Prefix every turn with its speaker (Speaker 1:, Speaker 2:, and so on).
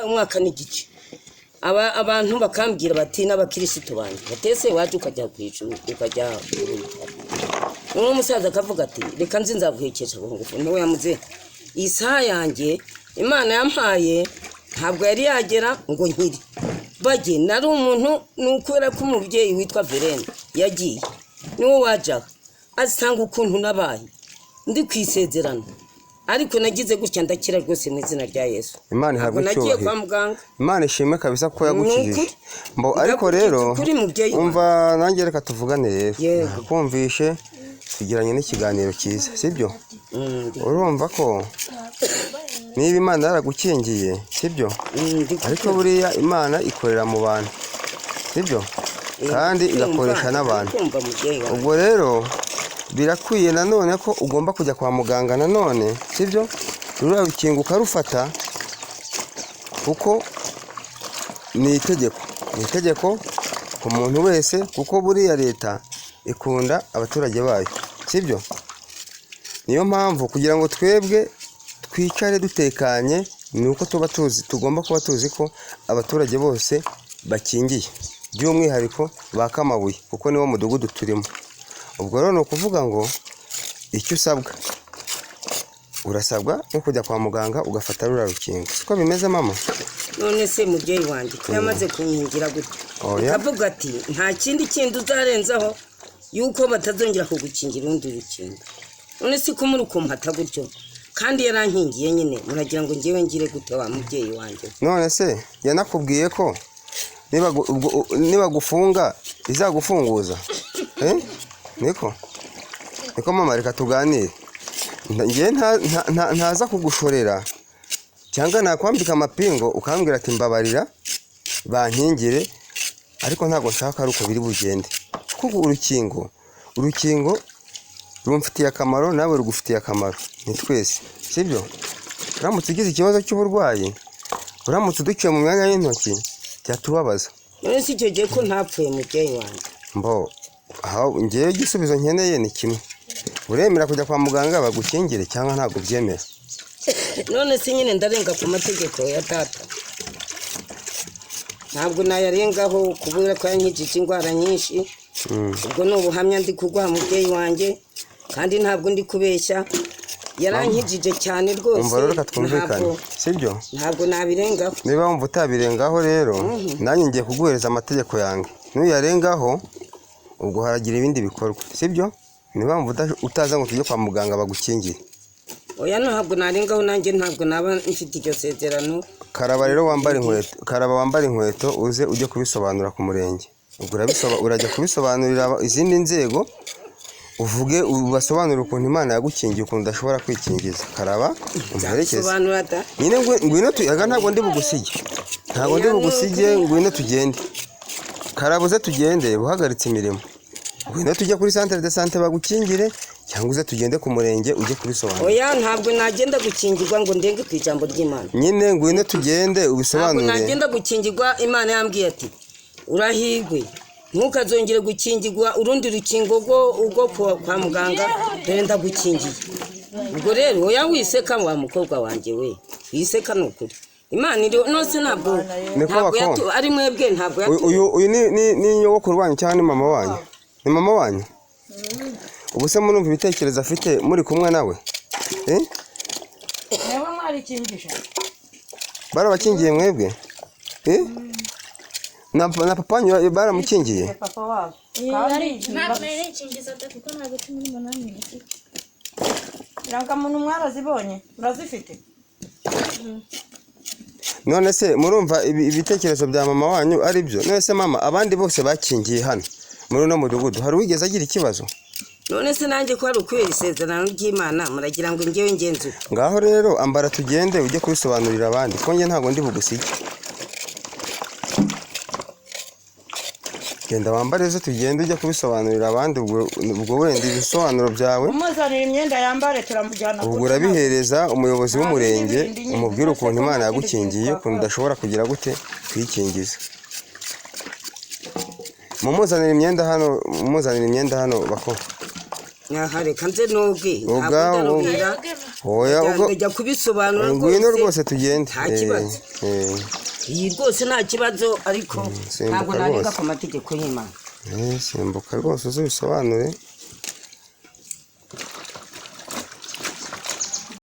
Speaker 1: Umwaka n'igice. Abantu bakambwira bati n'abakirisitu banjye batese waje ukajya ku ijuru ukajya ku bitaro. Uwo musaza akavuga ati reka nzi nzaguhekesha bugufi. Niwe yamuze isaha yanjye Imana yampaye ntabwo yari yagera ngo nkire. Bajye nari umuntu ni ukubera ko umubyeyi witwa Verene yagiye niwe wajyaga asanga ukuntu nabaye ndi ku isezerano, ariko nagize gutya ndakira rwose mu izina rya Yesu.
Speaker 2: Imana ihabwe
Speaker 1: Ntabwo nagiye
Speaker 2: icyubahiro.
Speaker 1: kwa muganga.
Speaker 2: Imana ishimwe kabisa ko yagukijije.
Speaker 1: Ni ukuri.
Speaker 2: Mbo ariko rero
Speaker 1: Ukuri mubyeyi wanjye.
Speaker 2: umva nanjye reka tuvugane rero.
Speaker 1: Yego.
Speaker 2: Nakumvishe tugiranye n'ikiganiro cyiza, sibyo? Urumva ko niba Imana yaragukingiye, sibyo? Ariko buriya Imana ikorera mu bantu, sibyo? Kandi igakoresha n'abantu.
Speaker 1: Kumva mubyeyi wanjye.
Speaker 2: Ubwo rero birakwiye nanone ko ugomba kujya kwa muganga nanone, sibyo? Ruriya rukingo ukarufata kuko ni itegeko, ni itegeko ku muntu wese, kuko buriya leta ikunda abaturage bayo, sibyo? Niyo mpamvu kugira ngo twebwe twicare dutekanye ni uko tuba tuzi, tugomba kuba tuzi ko abaturage bose bakingiye, by'umwihariko ba Kamabuye kuko niwo mudugudu turimo. Ubwo rero ni ukuvuga ngo icyo usabwa, urasabwa no kujya kwa muganga ugafata ruriya rukingo, siko bimeze mama?
Speaker 1: None se mubyeyi wanjye ko yamaze kunkingira gutya,
Speaker 2: Oya.
Speaker 1: akavuga ati nta kindi kindi uzarenzaho yuko batazongera kugukingira urundi rukingo, none se ko muri kumpata gutyo kandi yarankingiye nyine, muragira ngo ngewe ngire gute wa mubyeyi wanjye?
Speaker 2: None se yanakubwiye ko nibagufunga izagufunguza? Niko niko mama, reka tuganire. Njye ntaza kugushorera cyangwa nakwambika amapingo ukambwira ati mbabarira bankingire, ariko ntabwo nshaka ari uko biri bugende, kuko urukingo rumfitiye akamaro nawe rugufitiye akamaro, ni twese, sibyo? Uramutse ugize ikibazo cy'uburwayi, uramutse uduciye mu myanya y'intoki byatubabaza.
Speaker 1: None se icyo gihe ko ntapfuye mubyeyi wanjye?
Speaker 2: Mbo aho ngewe igisubizo nkeneye ni kimwe, uremera kujya kwa muganga bagukingire cyangwa ntabwo ubyemera?
Speaker 1: None se nyine ndarenga ku mategeko ya data? Ntabwo nayarengaho kubera ko yankijije indwara nyinshi. Ubwo ni ubuhamya ndi kuguha mubyeyi wanjye, kandi ntabwo ndi kubeshya, yarankijije cyane rwose.
Speaker 2: Umva rero reka twumvikane, sibyo?
Speaker 1: Ntabwo nabirengaho.
Speaker 2: Niba wumva utabirengaho rero nanjye ngiye kuguhereza amategeko yanjye, nuyarengaho ubwo haragira ibindi bikorwa, sibyo? Niba wumva utaza ngo tujye kwa muganga bagukingire.
Speaker 1: Oya, ntabwo narengaho, nanjye ntabwo naba mfite iryo sezerano.
Speaker 2: Karaba rero wambara inkweto, karaba wambara inkweto uze ujye kubisobanura ku murenge. Ubwo urajya kubisobanurira izindi nzego, uvuge ubasobanurire ukuntu Imana yagukingiye, ukuntu udashobora kwikingiza. Karaba umuherekeze.
Speaker 1: Nzabisobanura da.
Speaker 2: Nyine ngwino aga ntabwo ndi bugusige, ntabwo ndi bugusige, ngwino tugende. Karaba uze tugende, uhagaritse imirimo, ngwino tujye kuri centre de santé bagukingire, cyangwa uze tugende ku murenge ujye kubisobanura.
Speaker 1: Oya, ntabwo nagenda gukingirwa ngo ndenge ku ijambo ry'Imana.
Speaker 2: Nyine ngwino tugende
Speaker 1: Ntabwo
Speaker 2: ubisobanure.
Speaker 1: nagenda gukingirwa. Imana yambwiye ati urahigwe ntukazongere gukingirwa urundi rukingo rwo kwa muganga, dore ndagukingiye. Ubwo rero oya, wiseka wa mukobwa wanjye we, wiseka ni ukuri. Imana iri nose ntabwo
Speaker 2: Niko
Speaker 1: ntabwo
Speaker 2: bako.
Speaker 1: ari mwebwe ntabwo yatu
Speaker 2: Uyu ni nyogokuru wanyu cyangwa ni mama wanyu? Ni mama wanyu? Ubu se murumva ibitekerezo afite muri kumwe nawe?
Speaker 3: Mwebwe mwarikingije?
Speaker 2: Barabakingiye mwebwe? Na papa wanyu baramukingiye?
Speaker 3: Papa wabo. Kandi
Speaker 4: Ntabwo narikingiza da kuko ntabwo 18 mfite.
Speaker 3: Irangamuntu mwarazibonye? Murazifite?
Speaker 2: None se murumva ibitekerezo bya mama wanyu ari byo? None se mama, abandi bose bakingiye hano muri uno mudugudu hari uwigeze agira ikibazo?
Speaker 1: None se nanjye ko hari ukubera isezerano ry'Imana, muragira ngo ngewe ngenzure?
Speaker 2: Ngaho rero ambara tugende ujye kubisobanurira abandi, kuko njye ntabwo ndi bugusige. Genda wambare ejo tugende ujye kubisobanurira abandi, ubwo wenda ibisobanuro byawe
Speaker 3: Umuzanira imyenda yambare turamujyana.
Speaker 2: Ubwo urabihereza umuyobozi w'umurenge, umubwire ukuntu Imana yagukingiye, ukuntu udashobora kugira gute kwikingiza. Mumuzanire imyenda hano, mumuzanire imyenda hano bako.
Speaker 1: Aha reka nze noge, ntabwo
Speaker 2: Ubwawo.
Speaker 1: ndarubwira.
Speaker 2: Oya, ubwo
Speaker 1: Ndajya kubisobanura.
Speaker 2: Ngwino rwose tugende.
Speaker 1: Nta kibazo. Iyi rwose nta kibazo, ariko
Speaker 2: Simbuka
Speaker 1: ntabwo narenga
Speaker 2: rwose.
Speaker 1: ku mategeko y'Imana.
Speaker 2: Simbuka rwose uze ubisobanure.